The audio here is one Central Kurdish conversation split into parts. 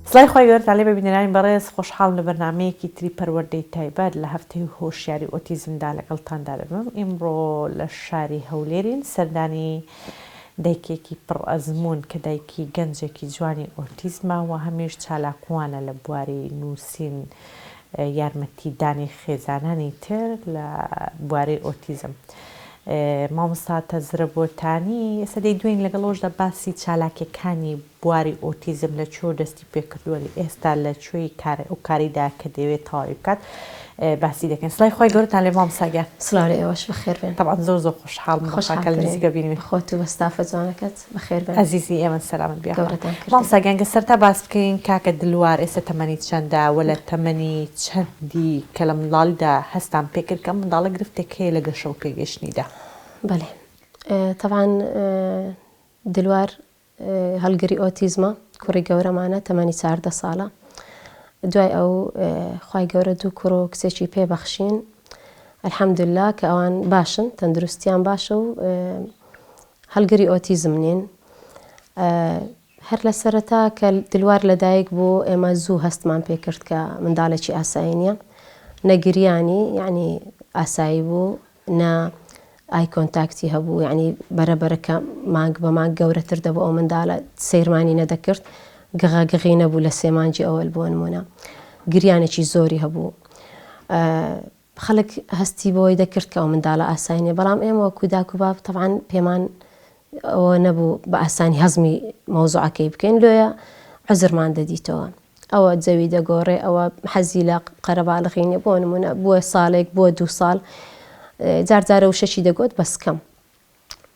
سڵاوی خوای گەورەتان لێبێ بینەرانی بەڕێز خۆشحاڵم لە بەرنامەیەکی تری پەروەردەی تایبەت لە هەفتەی هۆشیاری ئۆتیزمدا لەگەڵتاندا دەبم ئیمڕۆ لە شاری هەولێرین سەردانی دایکێکی پڕ ئەزموون کە دایکی گەنجێکی جوانی ئۆتیزمە و هەمیش چالاکوانە لە بواری نووسین یارمەتی دانی خێزانانی تر لە بواری ئۆتیزم مامۆستا تەزرە بۆتانی ئێستا دەیدوێین لەگەڵ ئەوەشدا باسی چالاکیەکانی بواری ئۆتیزم لە کوێوە دەستی پێکردووە لە ئێستا لە کوێی کار ئەو کاریدا کە دەیەوێت تەواوی بکات باسی دەکەین سڵای خوای گەورەتان لێ مامۆستا گیان. سڵاو لە ئێوەش بەخێر بێن. تەبعەن زۆر زۆر خۆشحاڵم بەخوا کە لە نزیکە بینیت. خۆت و بە ستافە جوانەکەت بەخێر بێن. ئەزیزی ئێمەن سەلامەت بی یاخوا. گەورەتان کردین. مامۆستا گیان گەر سەرەتا باس بکەین کاکە دلوار ئێستا تەمەنی چەندە وە لە تەمەنی چەندی کە لە منداڵیدا هەستان پێکرد کە ئەم منداڵە گرفتێک هەیە لە گەشە و پێگەیشتنیدا؟ بەلێ تەبعەن دلوار هەڵگری ئۆتیزمە، کوڕی گەورەمانە، تەمەنی 14 ساڵە. دوای ئەو خوای گەورە دوو کوڕ و کچێکی پێ بەخشین. الحمدللە کە ئەوان باشن، تەندروستیان باشە و هەڵگری ئۆتیزم نین. هەر لە سەرەتا کە دلوار لەدایک بوو ئێمە زوو هەستمان پێ کرد کە منداڵێکی ئاسایی نییە. نە گریانی یعنی ئاسایی بوو، نە eye contact ی هەبوو یانی بەرە بەرە کە مانگ بە مانگ گەورەتر دەبوو ئەو مندالە سەیرمانی نەدەکرد گغە گغی نەبوو لە سێ مانگی ئەوەل بۆ نمونە گریانێکی زۆری هەبوو خەڵک هەستی بۆی دەکرد کە ئەو منداڵە ئاسایی نیە بەڵام ئێمە وەکو داک و باب تەبعەن پێمان ئەوە نەبوو بە ئاسانی هەزمی مەوزوعەکەی بکەین لۆیە عوزرمان دەدیتەوە ئەوە جەوی دەگۆڕێ ئەوە حەزی لە قەرەباڵغی نیە بۆ نمونە بووە ساڵێک بووە دوو ساڵ جار جارە وشەکی دەگوت بەس کەم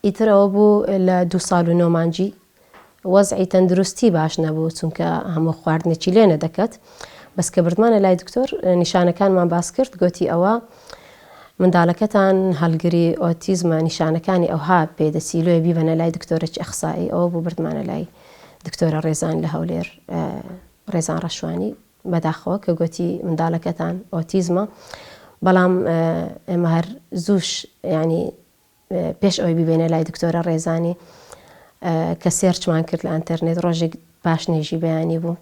ئیتر ئەوە بوو لە دوو ساڵ و نۆ مانگی وەزعی تەندروستی باش نەبوو چونکە هەموو خواردنێکی لێ نەدەکەت بەس کە بردمانە لای دکتۆر نیشانەکانمان باس کرد گوتی ئەوە منداڵەکەتان هەڵگری ئۆتیزمە نیشانەکانی ئەوها پێدەچی لۆیە بیبەنە لای دکتۆرەکی ئەخسایی ئەوە بوو بردمانە لای دکتۆرە ڕێزان لە هەولێر ڕێزان ڕەشوانی بەداخەوە کە گوتی منداڵەکەتان ئۆتیزمە بەڵام ئێمە هەر زووش ینی پێش ئەوەی بیبەینە لای دکتۆرە ڕێزانی کە search مان کرد لە ئەنتەرنێت ڕۆژێک پاش نوێژی بەیانی بوو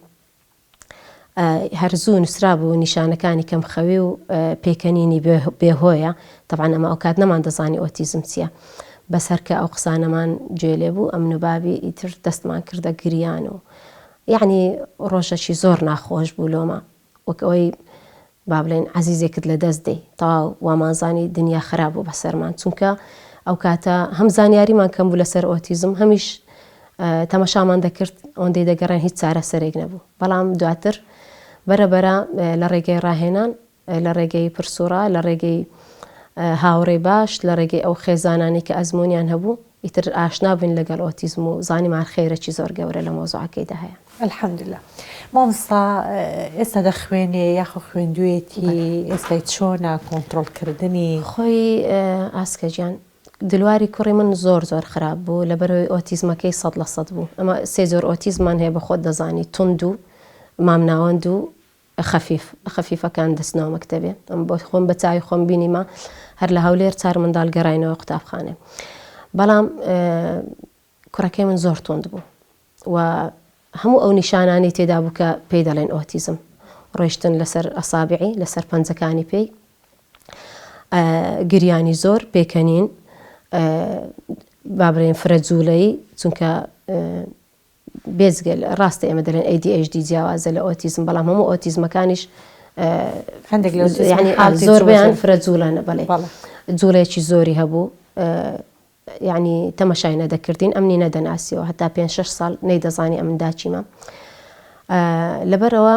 هەر زوو نووسرابوو نیشانەکانی کەمخەوی و پێکەنینی بێهۆیە تەبعەن ئەمە ئەوکات نەماندەزانی ئۆتیزم چییە بەس هەر کە ئەو قسانەمان گوێ لێ بوو ئەمن و بابی ئیتر دەستمان کردە گریان و یەعنی ڕۆژەکی زۆر ناخۆش بوو لۆمە وەک ئەوەی با بڵێین عەزیزێکت لە دەست دەی تەواو وامانزانی دنیا خراپ بوو بەسەرمان چونکە ئەو کاتە هەم زانیاریمان کەم بوو لەسەر ئۆتیزم هەمیش تەمەشامان دەکرد ئەوەندەی دەگەڕێن هیچ چارەسەرێک نەبوو بەڵام دواتر بەرە بەرە لە ڕێگەی ڕاهێنان لە ڕێگەی پرسوڕا لە ڕێگەی هاوڕێی باش لە ڕێگەی ئەو خێزانانەی کە ئەزموونیان هەبوو ئیتر ئاشنا بووین لەگەڵ ئۆتیزم و زانیمان خێرەکی زۆر گەورە لە مەوزوعەکەیدا هەیە. الحمدللە مامۆستا ئێستا دەخوێنێ یاخۆ خوێندویەتی ئێستای چۆنە کۆنتڕۆڵ کردنی؟ خۆی ئاسکە گیان دلواری کوڕی من زۆر زۆر خراپ بوو لەبەرئەوەی ئۆتیزمەکەی 100% بوو ئەمە سێ جۆر ئۆتیزممان هەیە بە خۆت دەزانی توند و مامناوەند و خەفیف خەفیفەکان دەچنەوە مەکتەبێ ئەم بۆ خۆم بە چاوی خۆم بینیمە هەر لە هەولێر چار منداڵ گەڕاینەوە قوتابخانێ بەڵام کوڕەکەی من زۆر توند بوو و هەموو ئەو نیشانانەی تێدا بوو کە پێی دەڵێن ئۆتیزم ڕۆیشتن لەسەر ئەسابعی لەسەر پەنجەکانی پێی گریانی زۆر پێکەنین با بڵێن فرە جوولەی چونکە بێجگە لە ڕاستە ئێمە دەلێن ADHD جیاوازە لە ئۆتیزم بەڵام هەموو ئۆتیزمەکانیش هەندێک لە یعنی زۆربەیان فرە جوولەنە بەڵێ جوڵەیەکی زۆری هەبوو یعنی تەمەشای نەدەکردین ئەمنی نەدەناسیەوە هەتا پێ شش ساڵ نەیدەزانی ئەمن داچیمە لەبەرەوە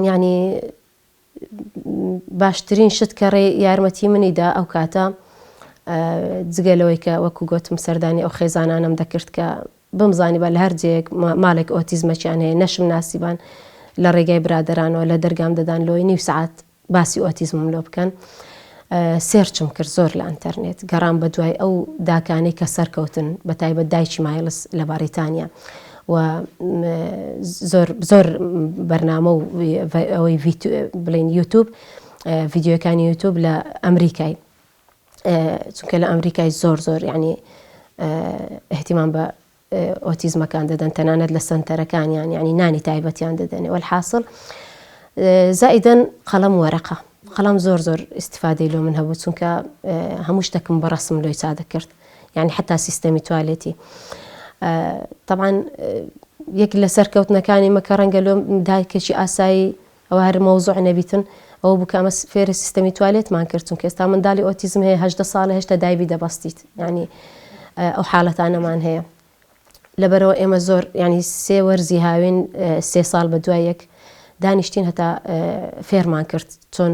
یعنی باشترین شت کە ڕێ یارمەتی منی دا ئەو کاتە جگە لەوەی کە وەکو گۆتم سەردانی ئەو خێزانانەم دەکرد کە بمزانیبا لە هەر جێیەک ماڵێک ئۆتیزمەکیان هەیە نەشم ناسیبان لە ڕێگای برادەرانەوە لە دەرگام دەدان لۆی نیو سەعات باسی ئۆتیزمم لۆ بکەن search م کرد زۆر لە ئەنتەرنێت گەڕام بە دوای ئەو داکانەی کە سەرکەوتن بە تایبەت دایکی مایڵس لە بەڕیتانیا و زۆر زۆر بەرنامە و ئەوەی بڵێن یوتوب ڤیدیۆکانی یوتوب لە ئەمریکای چونکە لە ئەمریکای زۆر زۆر یعنی اهتمام بە. ئۆتیزمەکان دەدەن تەنانەت لە سەنتەرەکانیان یانی نانی تایبەتیان دەدەنێ وەلحاسڵ زائیدەن قەڵەم وەرەقە قەڵەم زۆر زۆر ئیستفادەی لۆ من هەبوو چونکە هەموو شتەکم بە ڕەسم لۆی چا دەکرد یعنی حتا سیستەمی توالێتی طبعا یەک لە سەرکەوتنەکانی مە کە ڕەنگە لۆ دایکێکی ئاسایی ئەوە هەر مەوزوع نەبیتن ئەوە بوو کە ئەمە فێرە سیستەمی توالێتمان کرد چونکە ئێستا منداڵی ئۆتیزم هەیە 18 ساڵە هێشتا دایبی دەبەستیت یعنی ئەو حاڵەتانەمان هەیە لەبەرەوە ئێمە زۆر ینی سێ وەرزی هاوین سێ ساڵ بە دوای یەک دانیشتین هەتا فێرمان کرد چۆن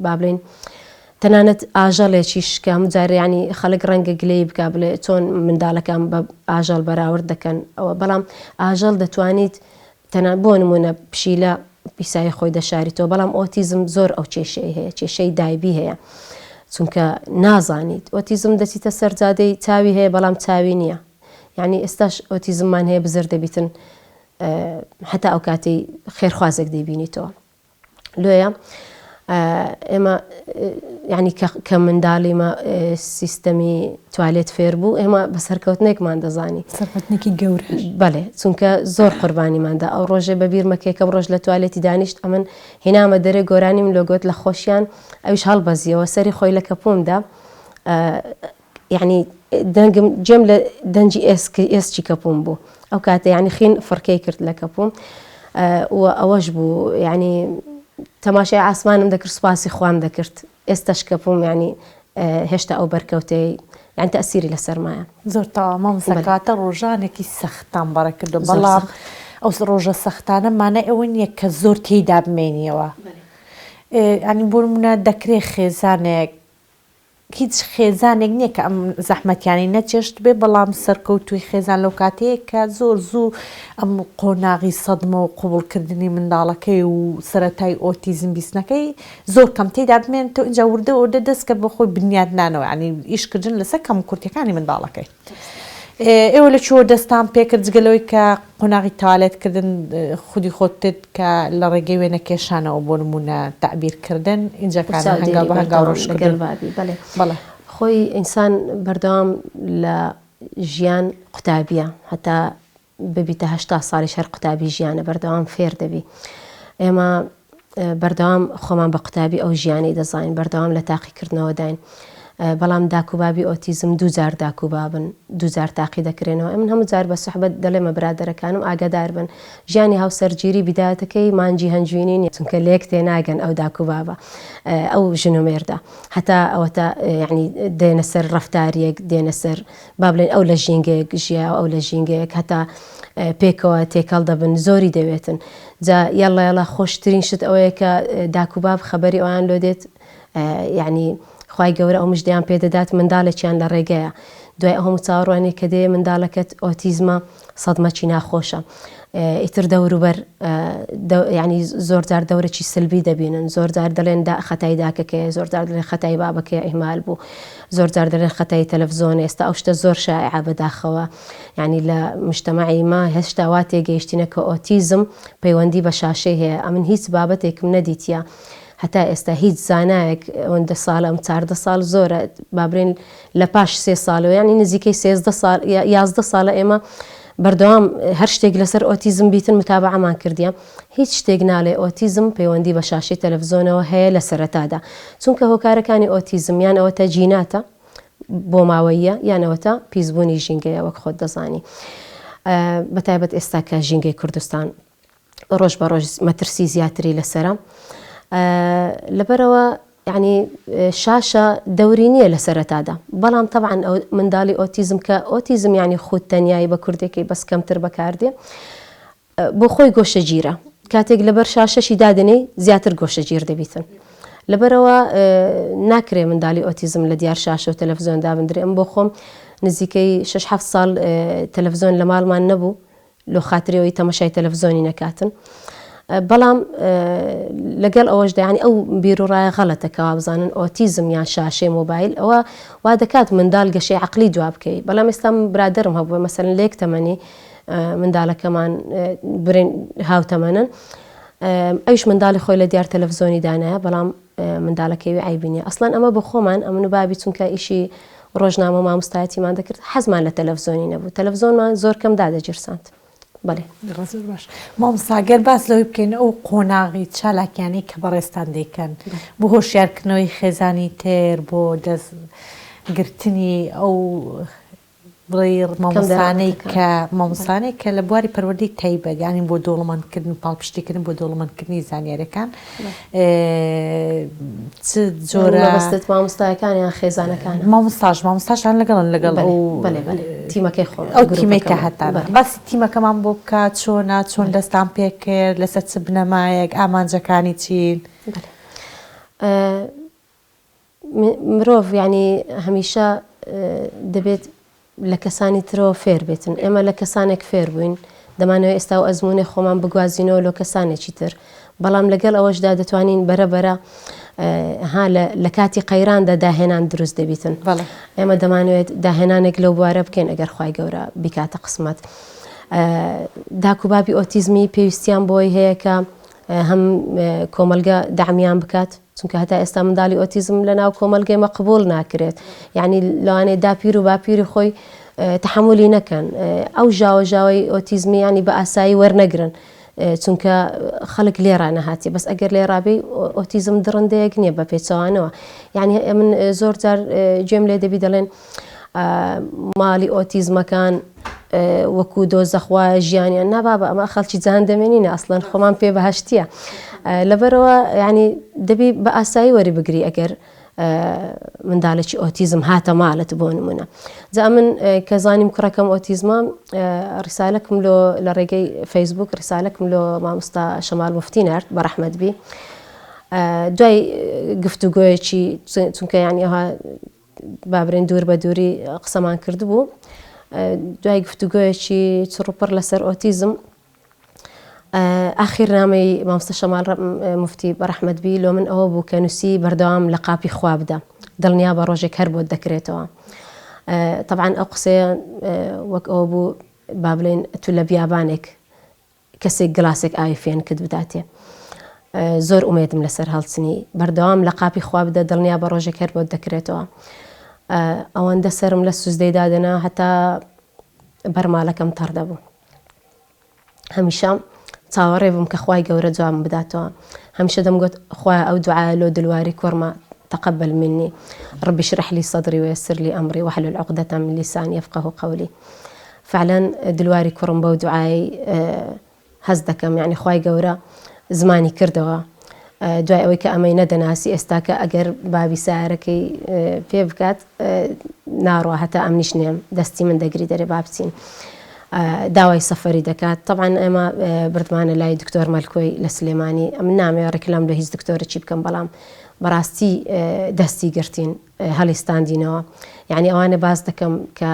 با بڵین تەنانەت ئاژەڵێکیش کە هەموو جارێ ینی خەڵک ڕەنگە گلەیی بکا بڵێ چۆن منداڵەکان بە ئاژەڵ بەراورد دەکەن ئەوە بەڵام ئاژەڵ دەتوانیت تەنانەت بۆ نموونە پشیلە پیسایی خۆی دەشاریتەوە بەڵام ئۆتیزم زۆر ئەو کێشەی هەیە کێشەی دایبی هەیە چونکە نازانیت ئۆتیزم دەچیتە سەر جادەی چاوی هەیە بەڵام چاوی نییە یعنی ئێستاش ئۆتیزممان هەیە بزر دەبیتن هەتا ئەو کاتەی خێرخوازێک دەیبینیتەوە لۆیە ئێمە یعنی کە منداڵیمە سیستەمی توالێت فێر بوو ئێمە بە سەرکەوتنێکمان دەزانی سەرکەوتنێکی گەورە بەڵێ چونکە زۆر قوربانیماندا ئەو ڕۆژێ بە بیرمە کە یەکەم ڕۆژ لە توالێتی دانیشت ئەمن هینامە دەرێ گۆرانیم لۆ گۆت لە خۆشیان ئەویش هەڵبەزیەوە سەری خۆی لە کەپوومدا یەعنی دەنگم گوێم لە دەنگی ئێسک ئێسکی کەپووم بوو ئەو کاتە یعنی خین فڕکەی کرد لە کەپووم و ئەوەش بوو یعنی تەماشای ئاسمانم دەکرد سوپاسی خوام دەکرد ئێستاش کەپووم یعنی هێشتا ئەو بەرکەوتەی یعنی تەسیری لەسەرمایە. زۆر تەواو مامۆستا کەواتە ڕۆژانێکی سەختتان بەڕێ کردووە بەڵام ئەو ڕۆژە سەختانە مانای ئەوە نییە کە زۆر تێیدا بمێنیەوە یعنی بۆ نموونە دەکرێ خێزانێک هیچ خێزانێک نییە کە ئەم زەحمەتیانەی نەچێشتبێ، بەڵام سەرکەوتووی خێزان لەو کاتەیە کە زۆر زوو ئەم قۆناغی سەدمە و قبوڵکردنی منداڵەکەی و سەرەتای ئۆتیزم بیستنەکەی زۆر کەم تێیدا بمێنێتەوە ئینجا وردە وردە دەست کە بە خۆی بنیادنانەوە یانی ئیشکردن لەسەر کەموکورتیەکانی منداڵەکەی. ئێوە لە کوێوە دەستان پێکرد جگە لەوەی کە قۆناغی تەوالێت کردن خودی خۆتت کە لە ڕێگەی وێنەکێشانەوە بۆ نموونە تەعبیر کردن ئینجا کانە هەنگاو چاودێری بە هەنگاو بەردەوام ڕۆشت لەگەل کردن بابی بەڵێ بەڵێ. خۆی ئینسان بەردەوام لە ژیان قوتابیە هەتا ببیتە 80 ساڵیش هەر قوتابی ژیانە بەردەوام فێر دەبی ئێمە بەردەوام خۆمان بە قوتابی ئەو ژیانەی دەزانین، بەردەوام لە تاقیکردنەوەداین. بەڵام داک و بابی ئۆتیزم دووجار داک و بابن، دووجار تاقی دەکرێنەوە. ئەمن هەموو جار بە سوحبەت دەڵێمە برادەرەکانم ئاگادار بن، ژیانی هاوسەرگیری بیدایەتەکەی مانگی هەنجوینی نیە، چونکە لەیەک تێناگەن ئەو داک و بابە، ئەو ژن و مێردە. هەتا ئەوەتا یەعنی دێنە سەر ڕەفتاریەک، دێنە سەر با بڵێین ئەو لە ژینگەیەک ژیاوە ئەو لە ژینگەیەک هەتا پێکەوە تێکەڵ دەبن زۆری دەوێتن جا یاڵا یاڵا خۆشترین شت ئەوەیە کە داک و باب خەبەری ئەویان لۆ دێت یعنی خوای گەورە ئەو مژدەیان پێدەدات منداڵێکیان لە ڕێگەیە دوای ئەو هەموو چاوەڕوانی کە دێ منداڵەکەت ئۆتیزمە سەدمەکی ناخۆشە ئیتر دەوروبەر یعنی زۆر جار دەورەکی سلبی دەبینن زۆر جار دەڵێن دا خەتای داکەکەیە زۆر جار دەڵێن خەتای بابەکەیە ئیهمال بوو زۆر جار دەڵێن خەتای تەلەفزۆنە ئێستا ئەو شتە زۆر شائعە بەداخەوە یعنی لە مجتەمەعی ما هێشتا وا تێگەیشتینە کە ئۆتیزم پەیوەندی بە شاشەی هەیە ئەمن هیچ بابەتێکم نەدیتیە هەتا ئێستا هیچ زانایەک ئەوەندە ساڵە ئەم 14 ساڵ زۆرە با بڵێین لە پاش سێ ساڵەوە یانی نزیکەی 13 ساڵ 11 ساڵە ئێمە بەردەوام هەر شتێک لەسەر ئۆتیزم بیتن متابعەمان کردیە هیچ شتێک ناڵێ ئۆتیزم پەیوەندی بە شاشەی تەلەفزۆنەوە هەیە لە سەرەتادا چونکە هۆکارەکانی ئۆتیزم یان ئەوەتە جیناتە بۆماوەییە یان ئەوەتا پیسبوونی ژینگەیە وەک خۆت دەزانی بەتایبەت ئێستا کە ژینگەی کوردستان ڕۆژ بە ڕۆژ مەترسی زیاتری لەسەرە لەبەرەوە یعنی شاشە دەوری نییە لە سەرەتادا بەڵام طبعا ئەو منداڵی ئۆتیزم کە ئۆتیزم یعنی خود تەنیایی بە کوردێکی بەس کەمتر بەکاردێ بۆ خۆی گۆشەگیرە کاتێک لەبەر شاشەشی دادەنێی زیاتر گۆشەگیر دەبیتن لەبەرەوە ناکرێ منداڵی ئۆتیزم لە دیار شاشە و تەلەفزیۆن دابندرێ ئەم بۆ خۆم نزیکەی 6 7 ساڵ تەلەفزیۆن لە ماڵمان نەبوو لۆ خاتری ئەوەی تەمەشای تەلەفزۆنی نەکاتن بەڵام لەگەڵ ئەوەشدا یانی ئەو بیروڕایە غەڵەتە کە وابزانن ئۆتیزم یان شاشەی مۆبایل ئەوە وا دەکات منداڵ گەشەی عەقلی دوا بکەوی بەڵام ئێستا من برادەرم هەبووە مەسەلەن لە یەک تەمەنی منداڵەکەمان برێن هاوتەمەنن ئەویش منداڵی خۆی لە دیار تەلەفزۆنی دانایە بەڵام منداڵەکەی وی عەیبی نییە ئەسڵەن ئەمە بۆ خۆمان ئەمن و بابی چونکە ئیشی ڕۆژنامە و مامۆستایەتیمان دەکرد حەزمان لە تەلەفزۆنی نەبوو تەلەفزۆنمان زۆر کەم دادەگیرساند بەڵێ. زۆر باش مامۆستا گەر باس لەوەی بکەین ئەو قۆناغی چالاکیانەی کە بەڕێزتان دەیکەن بۆ هۆشیارکردنەوەی خێزانی تر بۆ دەست گرتنی ئەو بڵێی مامۆستانەی کە مامۆستانەی کە لە بواری پەروەردەی تایبەت یانی بۆ دەوڵەمەندکردن پاڵپشتیکردن بۆ دەوڵەمەندکردنی زانیاریەکان چ جۆرە مەبەستت مامۆستایەکان یان خێزانەکان مامۆستاش مامۆستاشان لەگەڵن لەگەڵ ئەو تیمەکەی خۆم ئەو تیمەی کە هەتان باسی تیمەکەمان بۆ بکە چۆنە چۆن دەستان پێکرد لەسەر چ بنەمایەک ئامانجەکانی چین؟ مرۆڤ یانی هەمیشە دەبێت لە کەسانی ترەوە فێر بێتن ئێمە لە کەسانێک فێر بووین دەمانەوێت ئێستا و ئەزمونێ خۆمان بگوازینەوە لۆ کەسانێکی تر بەڵام لەگەڵ ئەوەشدا دەتوانین بەرە بەرە ها لە کاتی قەیراندا داهێنان دروست دەبیتن ئێمە دەمانوێت داهێنانێک لەو بوارە بکەین ئەگەر خوای گەورە بیکاتە قسمەت داک و بابی ئۆتیزمی پێویستیان بۆی هەیە کە هەم کۆمەلگە دەعمیان بکات چونکە هەتا ئێستا منداڵی ئۆتیزم لە ناو کۆمەلگەی مە قبول ناکرێت یعنی لەوانەیە داپیر و باپیری خۆی تەحەمولی نەکەن ئەو ژاوە ژاوەی ئۆتیزمی ینی بە ئاسایی وەرنەگرن چونکە خەڵک لێرا نەهاتی بەس ئەگەر لێرابی ئۆتیزم دڕندەیەک نییە بە پێچەوانەوە یعنی من زۆر جار گوێم لێ دەبی دەڵێن ماڵی ئۆتیزمەکان وەکو دۆزەخ وایە ژیانیان نا بابە ئەمە خەڵکی جەهەندەمێ نینە ئەسڵەن خۆمان پێ بەهەشتیە لەبەرەوە ینی دەبی بە ئاسایی وەری بگری ئەگەر منداڵێکی ئۆتیزم هاتە ماڵت بۆ نمونە جا من کە زانیم کوڕەکەم ئۆتیزمە ڕسالەکم لۆ لە ڕێگەی فەیسبوک ڕسالەکم لۆ مامۆستا شەمال مفتی نارد بە ڕەحمەت بی دوای گفتوگۆیەکی چونکە یانی ئەوها با برێن دوور بە دووری قسەمان کردبوو دوای گفتوگۆیەکی چڕوپڕ لەسەر ئۆتیزم ئاخیر نامەی مامۆستا شەمال مفتی بەڕەحمەت بی لۆ من ئەوە بوو کە نووسی بەردەوام لە قاپی خوا بدە دڵنیا بە ڕۆژێک هەر بۆت دەکرێتەوە طبعا ئەو قسەیە وەک ئەوە بوو با بڵێن تو لە بیابانێک کەسێک گلاسێک ئاوی فێنکت بداتێ زۆر ئومێدم لەسەر هەڵچنی بەردەوام لە قاپی خوا بدە دڵنیا بە ڕۆژێک هەر بۆت دەکرێتەوە ئەوەندە سەرم لە سوزدەی دادەنا هەتا بەرمالەکەم تەڕ دەبوو هەمیشە چاوەڕێ بووم کە خوای گەورە جوابم بداتەوە هەمیشە دەمگوت خوایە ئەو دوعایە لۆ دلواری کوڕمە تقبل مني رب اشرح لي صدري ويسر لي أمري واحلل عقدة من لساني يفقه قولي فعلا دلواری کوڕم بەو دوعایەی هەست دەکەم یانی خوای گەورە زمانی کردەوە دوای ئەوەی کە ئەمەی نەدەناسی ئێستاکە ئەگەر بابی سارەکەی پێ بکات ناڕوا هەتا ئەمنیش نێم دەستی من دەگری دەرێ با بچین داوای سەفەری دەکات طبعا ئێمە بردمانە لای دکتۆر مەلکۆی لە سلێمانی ئەمن نامەوێ ڕیکلام لە هیچ دکتۆرەکی بکەم بەڵام بەڕاستی دەستی گرتین هەڵیستاندینەوە یعنی ئەوانە باس دەکەم کە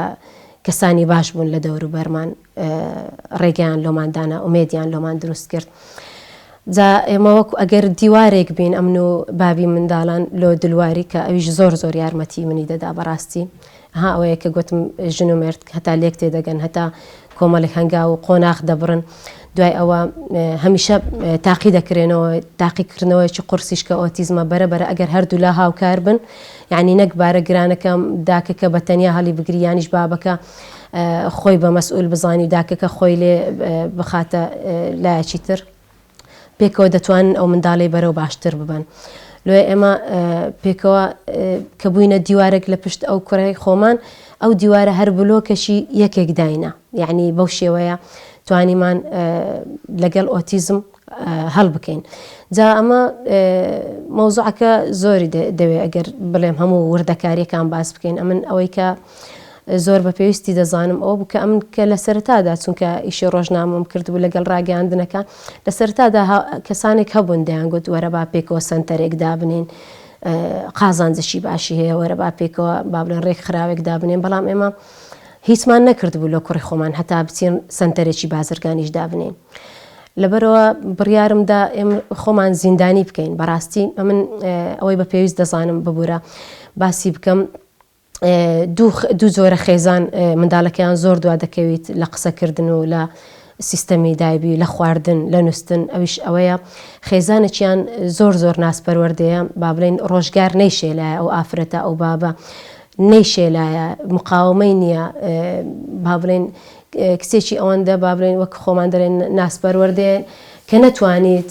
کەسانی باش بوون لە دەوروبەرمان ڕێگەیان لۆمان دانا ئومێدیان لۆمان دروست کرد جا ئێمە وەکو ئەگەر دیوارێک بین ئەمن و بابی منداڵان لۆ دلواری کە ئەویش زۆر زۆر یارمەتی منی دەدا بەڕاستی ها ئەوەیە کە گوتم ژن و مێرد هەتا لێک تێدەگەن هەتا کۆمەڵێک هەنگاو و قۆناغ دەبڕن دوای ئەوە هەمیشە تاقی دەکرێنەوە تاقیکردنەوەیەکی قورسیش کە ئۆتیزمە بەرە بەرە ئەگەر هەردوولا هاوکار بن یعنی نەک بارە گرانەکە داکەکە بە تەنیا هەڵی بگری یانیش بابەکە خۆی بە مەسئول بزانی و داکەکە خۆی لێ بخاتە لایەکی تر پێکەوە دەتوانن ئەو منداڵەی بەرەو باشتر ببەن. لۆیە ئێمە پێکەوە کە بووینە دیوارێک لە پشت ئەو کوڕەی خۆمان ئەو دیوارە هەر بلۆکەشی یەکێک داینا یعنی بەو شێوەیە توانیمان لەگەڵ ئۆتیزم هەڵبکەین جا ئەمە مەوزوعەکە زۆری دەوێ ئەگەر بڵێم هەموو وردەکاریەکان باس بکەین ئەمن ئەوەی کە زۆر بە پێویستی دەزانم ئەوە بوو کە ئەمن کە لە سەرەتادا چونکە ئیشی ڕۆژنامەم کردبوو لەگەڵ ڕاگەیاندنەکان لە سەرەتادا کەسانێک هەبوون دەیانگوت وەرە با پێکەوە سەنتەرێک دابنین قازانجێکی باشی هەیە وەرە با پێکەوە با بڵێن ڕێکخراوێک دابنێن بەڵام ئێمە هیچمان نەکردبوو لە کوڕی خۆمان هەتا بچین سەنتەرێکی بازرگانیش دابنین لەبەرەوە بڕیارم دا ئێمە خۆمان زیندانی بکەین بەڕاستی ئەمن ئەوەی بە پێویست دەزانم ببوورە باسی بکەم دوو جۆرە خێزان منداڵەکەیان زۆر دوا دەکەویت لە قسەکردن و لە سیستەمی دایبی لە خواردن لە نووستن ئەویش ئەوەیە خێزانێکیان زۆر زۆر ناسپەروەردەیە با بڵێین ڕۆژگار نەیشێلایە ئەو ئافرەتە ئەو بابە. نەیشێلایە مقاوەمەی نییە با بڵێین کچێکی ئەوەندە با بڵێین وەک خۆمان دەڵێن ناسپەروەردەیە کە نەتوانیت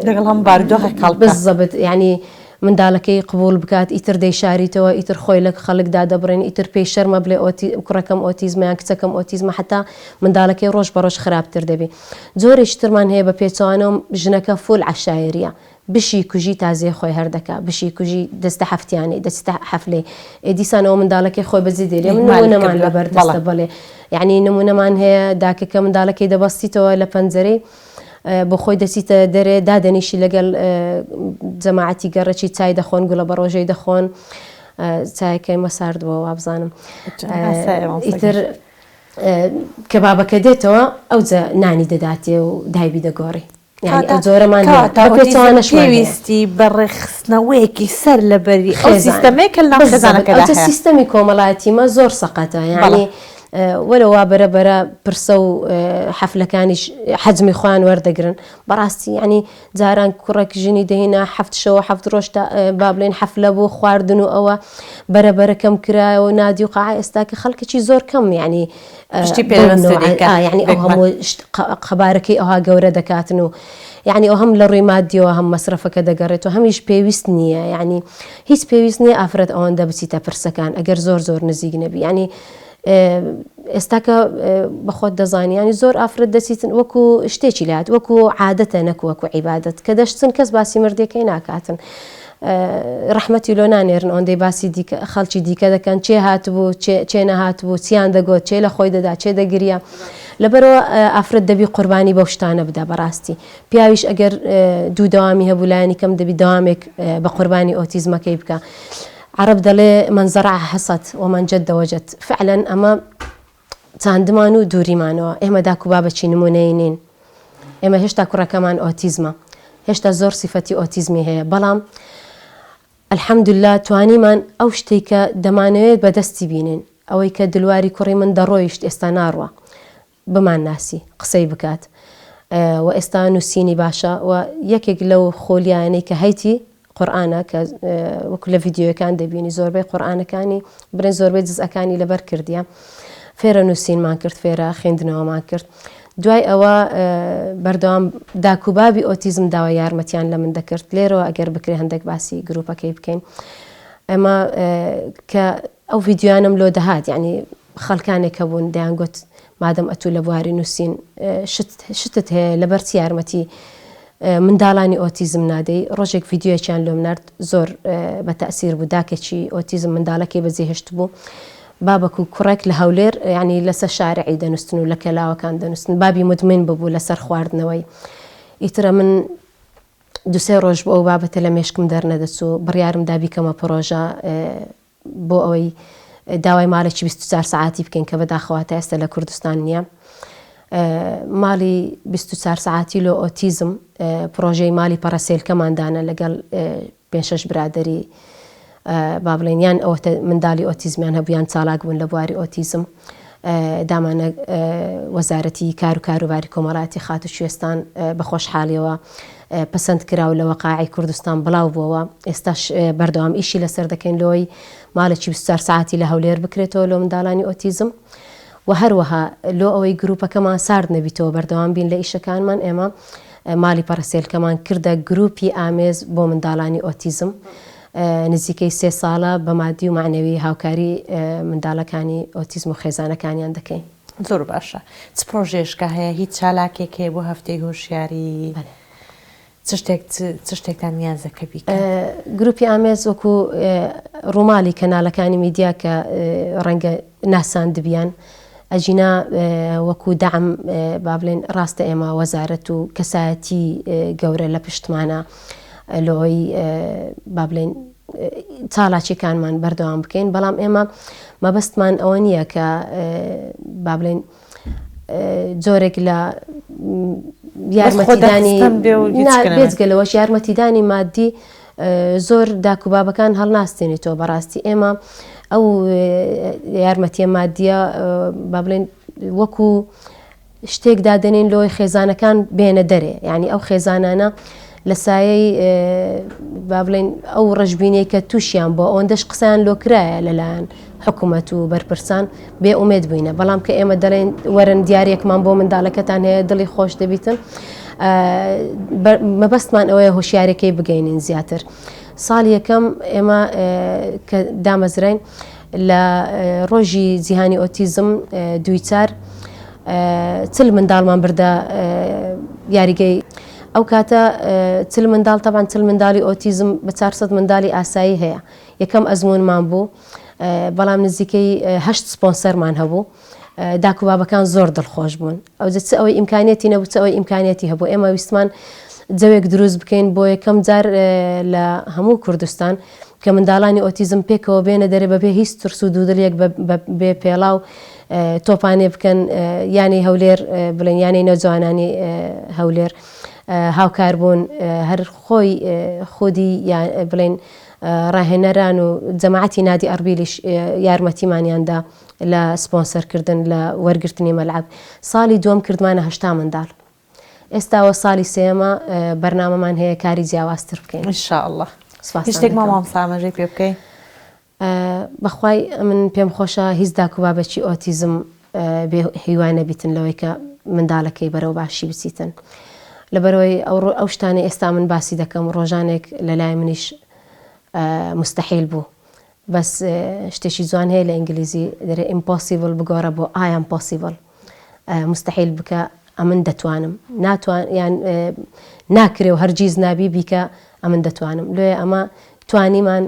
لەگەڵ هەم بارودۆخێک هەڵبکات. بزەبت یانی منداڵەکەی قبوڵ بکات ئیتر دەیشاریتەوە ئیتر خۆی لە خەڵک دادەبڕێن ئیتر پێی شەرمە بڵێ ئۆتی کوڕەکەم ئۆتیزمە یان کچەکەم ئۆتیزمە حەتا منداڵەکەی ڕۆژ بە ڕۆژ خراپتر دەبی جۆرێکی ترمان هەیە بە پێچەوانەوە ژنەکە فول عەشایەریە بشی کوژی تازیە خۆی هەر دەکا بشی کوژی دەستە حەفتیانەی دەچتە حەفلەی ئێ دیسانەوە منداڵەکەی خۆی بەجێ دێرێ من نمونەمان لەبەر دەستە بەڵێ یعنی نمونەمان هەیە داکەکە منداڵەکەی دەبەستیتەوە لە پەنجەرەی بۆ خۆی دەچیتە دەرێ دادەنیشی لەگەڵ جەماعەتی گەڕەکی چای دەخۆن گوڵە بە ڕۆژەی دەخۆن چایەکەی مەسارد بووە وابزانم ئیتر کە بابەکە دێتەوە ئەوجە نانی دەداتێ و دایبی دەگۆڕی یانی ئەو جۆرەمان هەیە کەواتە بە ئۆتیزم پێچەوانەشمان هەیە. پێویستی بە ڕێکخستنەوەیەکی سەر لەبەری ئەو خێزانە سیستەمەیە کە لەناو بالضبط خێزانەکەدا ئەوجە هەیە. سیستەمی کۆمەڵایەتیمە زۆر سەقەتە بەڵێ. یانی وەلەو وا بەرە بەرە پرسە و حەفلەکانیش حەجمی خۆیان وەردەگرن بەڕاستی یانی جاران کوڕێک ژنی دەهینا حەفت شەو و حەفت ڕۆژ تا با بڵێین حەفلە بوو خواردن و ئەوە بەرە بەرە کەم کرایەوە نادی و قاعە ئێستا کە خەڵکێکی زۆر کەم یانی پشتی پێ بەو دەبەستێ نەوعە دیکە ئا یانی ئەو بێگومان. هەموو شت قەبارەکەی ئەوها گەورە دەکاتن و یانی ئەو هەم لە ڕووی مادیەوە هەم مەسرەفەکە دەگەڕێتەوە هەمیش پێویست نییە یانی هیچ پێویست نییە ئافرەت ئەوەندە بچیتە پرسەکان ئەگەر زۆر زۆر نزیک نەبی یانی ئێستاکە بەخۆت دەزانی ینی زۆر ئافرەت دەچیتن وەکو شتێکی لات وەکو عادەتە نەک وەکو عیبادەت کە دەشتن کەس باسی مردەکەی ناکاتن ڕەحمەتی لۆ نانێرن ئەوەندەی باسی دیکە خەڵکی دیکە دەکەن چێ هاتبوو چێ نەهاتبوو چیان دەگوت چێ لە خۆی دەدا چێ دەگریا لەبەرەوە ئافرەت دەبی قوربانی بەو شتانە بدا بەڕاستی پیاویش ئەگەر دوو دەوامی هەبوو لایەنی کەم دەبی دەوامێک بە قوربانی ئۆتیزمەکەی بکە عەرەب دەڵێ من زرع حصد ومن جد وجد فعلا ئەمە چاندمان و دووریمانەوە ئێمە داک و بابەکی نمونەیی نین ئێمە هێشتا کوڕەکەمان ئۆتیزمە هێشتا زۆر سیفەتی ئۆتیزمی هەیە بەڵام الحمدللە توانیمان ئەو شتەی کە دەمانەوێت بەدەستی بینین ئەوەی کە دلواری کوڕی من دەڕۆیشت ئێستا ناڕوا بمانناسی قسەی بکات و ئێستا نووسینی باشە و یەکێک لەو خۆلیانەی کە هەیتی قورئانە کە وەکو لە ڤیدیۆیەکان دەبینی زۆربەی قورئانەکانی برێن زۆربەی جزئەکانی لەبەر کردیە فێرە نووسینمان کرد فێرە خوێندنەوەمان کرد دوای ئەوە بەردەوام داک و بابی ئۆتیزم داوای یارمەتیان لە من دەکرد لێرەوە ئەگەر بکرێ هەندێک باسی گروپەکەی بکەین ئەمە کە ئەو ڤیدیۆیانم لۆ دەهات یعنی خەڵکانێک هەبوون دەیانگوت مادەم ئەتوو لە بواری نووسین شت شتت هەیە لەبەر چی یارمەتی منداڵانی ئۆتیزم نادەی ڕۆژێک ڤیدیۆیەکیان لۆم نارد زۆر بە تەئسیر بوو داکێکی ئۆتیزم منداڵەکەی بەجێ هێشتبوو بابەک و کوڕێک لە هەولێر یعنی لەسەر شارعی دەنووستن و لە کەلاوەکان دەنووستن بابی مدمن ببوو لەسەر خواردنەوەی ئیترە من دوسێ ڕۆژ بۆ ئەو بابەتە لە مێشکم دەرنەدەچوو بڕیارم دا بیکەمە پڕۆژە بۆ ئەوەی داوای ماڵێکی 24 سەعاتی بکەین کە بەداخەوە تا ئێستا لە کوردستان نییە. ماڵی 24 سەعاتی لۆ ئۆتیزم پڕۆژەی ماڵی پەڕەسێلکەمان دانا لەگەڵ پێنج شەش برادەری با بڵێین یان ئەوەتە منداڵی ئۆتیزمیان هەبوو یان چالاک بوون لە بواری ئۆتیزم دامانە وەزارەتی کار و کاروباری کۆمەڵایەتی خاتوو کوێستان بە خۆشحاڵیەوە پەسەند کرا و لە وەقائعی کوردستان بڵاو بووەوە، ئێستاش بەردەوام ئیشی لەسەر دەکەین لۆی ماڵێکی 24 سەعاتی لە هەولێر بکرێتەوە لۆ منداڵانی ئۆتیزم و هەروەها لۆ ئەوەی گروپەکەمان سارد نەبیتەوە بەردەوام بین لە ئیشەکانمان ئێمە ماڵی پەڕەسێلکەمان کردە گروپی ئامێز بۆ منداڵانی ئۆتیزم نزیکەی سێ ساڵە بە مادی و مەعنەوی هاوکاری منداڵەکانی ئۆتیزم و خێزانەکانیان دەکەین. زۆر باشە چ پرۆژەیەشکا هەیە هیچ چالاکێک هەیە بۆ هەفتەی هۆشیاری چ شتێک چ شتێکتان نیازە کە بیکەن؟ گروپی ئامێز وەکو ڕووماڵی کەنالەکانی میدیا کە ڕەنگە ناساندبیان ئەگینا وەکو دەعم با بڵێن ڕاستە ئێمە وەزارەت و کەسایەتی گەورە لە پشتمانە لۆی با بڵێن چالاکیەکانمان بەردەوام بکەین بەڵام ئێمە مەبەستمان ئەوە نییە کە با بڵێن جۆرێک لە یارمەتیدانی بێجگە لەوەش یارمەتیدانی مادی زۆر داک و بابەکان هەڵناستێنێتەوە بەڕاستی ئێمە ئەو یارمەتیە مادیە با بڵێن وەکو شتێک دادەنێین لۆی خێزانەکان بێنە دەرێ یانی ئەو خێزانانە لە سایەی با بڵێین ئەو ڕەشبینەی کە تووشیان بووە ئەوەندەش قسەیان لۆ کرایە لەلایەن حکوومەت و بەرپرسان بێ ئومێد بووینە بەڵام کە ئێمە دەڵێن وەرن دیارێکمان بۆ منداڵەکەتان هەیە دڵی خۆش دەبیتن مەبەستمان ئەوەیە هۆشیارەکەی بگەینین زیاتر ساڵ یەکەم ئێمە کە دامەزراین لە ڕۆژی جیهانی ئۆتیزم دویچار چل منداڵمان بردە یاریگەی ئەو کاتە چل منداڵ تەبعەن چل منداڵی ئۆتیزم بە 400 منداڵی ئاسایی هەیە یەکەم ئەزمونمان بوو بەڵام نزیکەی هەشت سپۆنسەرمان هەبوو داک و بابەکان زۆر دڵخۆش بوون ئەوجە چ ئەوەی ئیمکانیەتی نەبوو چ ئەوەی ئیمکانیەتی هەبوو ئێمە ویستمان جەوێک دروست بکەین بۆ یەکەم جار لە هەموو کوردستان کە منداڵانی ئۆتیزم پێکەوە بێنە دەرێ بەبێ هیچ ترس و دوودڵیەک بێ پێڵاو تۆپانێ بکەن یانەی هەولێر بڵێن یانەی نەوجەوانانی هەولێر هاوکار بوون هەر خۆی خودی بڵێن ڕاهێنەران و جەماعەتی نادی ئەربیلیش یارمەتیمانیاندا لە سپۆنسەرکردن لە وەرگرتنی مەلعەب ساڵی دووەم کردمانە هەشتا منداڵ ئێستاوە ساڵی سێیەمە بەرنامەمان هەیە کاری جیاوازتر بکەین. ان شاء اللە. هیچ شتێک ماوە مامۆستا ئاماژەی پێ بکەی؟ بەخوای ئەمن پێم خۆشە هیچ داک و بابەکی ئۆتیزم بێ هیوا نەبیتن لەوەی کە مندالەکەی بەرەو باشی بچیتن لەبەرئەوەی ئەو شتانەی ئێستا من باسی دەکەم ڕۆژانێک لەلای منیش موستەحیل بوو بەس شتێکی جوان هەیە لە ئینگلیزی دەرێ impossible بگۆڕە بۆ I am possible مستحیل بکە ئەمن دەتوانم ناتوان یان ناکرێ و هەرگیز نابی بیکە ئەمن دەتوانم لۆیە ئەمە توانیمان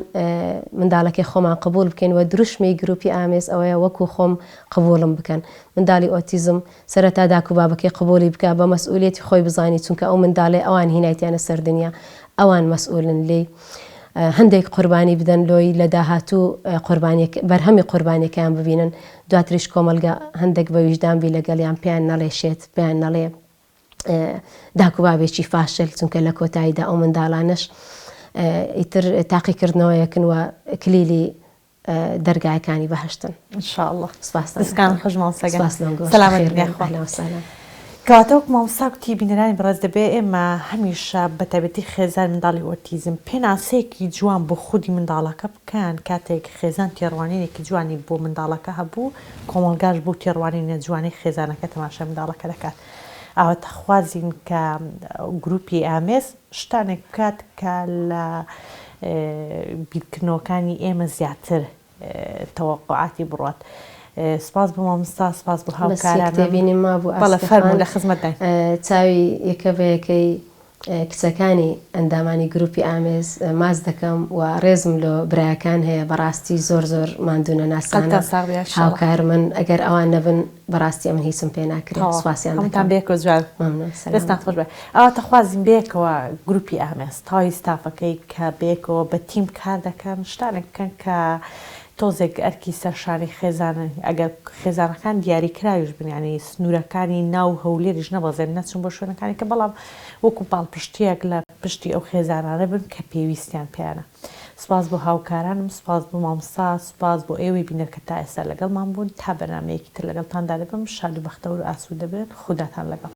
منداڵەکەی خۆمان قبول بکەین و دروشمی گروپی ئامێز ئەوەیە وەکو خۆم قبوڵم بکەن منداڵی ئۆتیزم سەرەتا داک و بابەکەی قبوڵی بکە بە مەسئولیەتی خۆی بزانی چونکە ئەو منداڵەی ئەوان هینایتیانە سەر دنیا ئەوان مەسئولن لێی هەندێک قوربانی بدەن لۆی لە داهاتوو قوربانیەک بەرهەمی قوربانیەکەیان ببینن دواتریش کۆمەڵگە هەندێک بە ویژدان بی لەگەڵیان پێیان نەڵێ شێت پێیان نەڵێ داک و بابێکی فاشل چونکە لە کۆتاییدا ئەو منداڵانەش ئیتر تاقیکردنەوەیەکن و کلیلی دەرگایەکانی بەهەشتن. ان شاء اللە سپاستان دەستکانت خۆش مامۆستا گیان سپاس لۆنگۆش سەلامەت بەخێر بن بێن یاخوا. اهلا وسهلا. کەواتە وەک مامۆستا گوتی بینەرانی بەڕێز دەبێ ئێمە هەمیشە بەتایبەتی خێزان منداڵی ئۆتیزم پێناسەیەکی جوان بۆ خودی منداڵەکە بکەن کاتێک خێزان تێڕوانینێکی جوانی بۆ منداڵەکە هەبوو کۆمەڵگاش بەو تێڕوانینە جوانەی خێزانەکە تەماشای منداڵەکە دەکات ئاواتەخوازین کە گروپی ئامێز شتانێک بکات کە لە بیرکردنەوەکانی ئێمە زیاتر تەوەقوعاتی بڕوات. سپاس بۆ مامۆستا، سپاس بۆ بەس یەک هاوکارانم. تێبینیم مابوو بەڵێ ئاسکە فەرموو خان، لە خزمەتداین. چاوی یەکە بە یەکەی کچەکانی ئەندامانی گروپی ئامێز ماچ دەکەم و ڕێزم لۆ برایەکان هەیە بەڕاستی زۆر زۆر ماندوونەناسانە قەدتان ساغ بێ ان شاء اللە. هاوکارمن ئەگەر ئەوان نەبن بەڕاستی ئەمن هیچم پێ ناکرێ تەواو سوپاسیان هەمووتان دەکەم. بەیەکەوە جوان. مەمنون دەستتان سەلامەت خۆش بن. بێ. ئاواتەخوازین بەیەکەوە گروپی ئامێز تەواوی ستافەکەی کە بەیەکەوە بە تیم کار دەکەن شتانێک بکەن کە تۆزێک ئەرکی سەرشانی خێزانن ئەگەر خێزانەکان دیاری کراویش بن یانی سنوورەکانی ناو هەولێریش نەبەزێن نەچن بۆ شوێنەکانی کە بەڵام وەکو پاڵپشتیەک لە پشتی ئەو خێزانانە بن کە پێویستیان پێیانە سوپاس بۆ هاوکارانم سوپاس بۆ مامۆستا سوپاس بۆ ئێوەی بینەر کە تا ئێستا لەگەڵمان بوون تا بەرنامەیەکی تر لەگەڵتاندا دەبم شاد و بەختەوەر و ئاسوودە بن خوداتان لەگەڵ.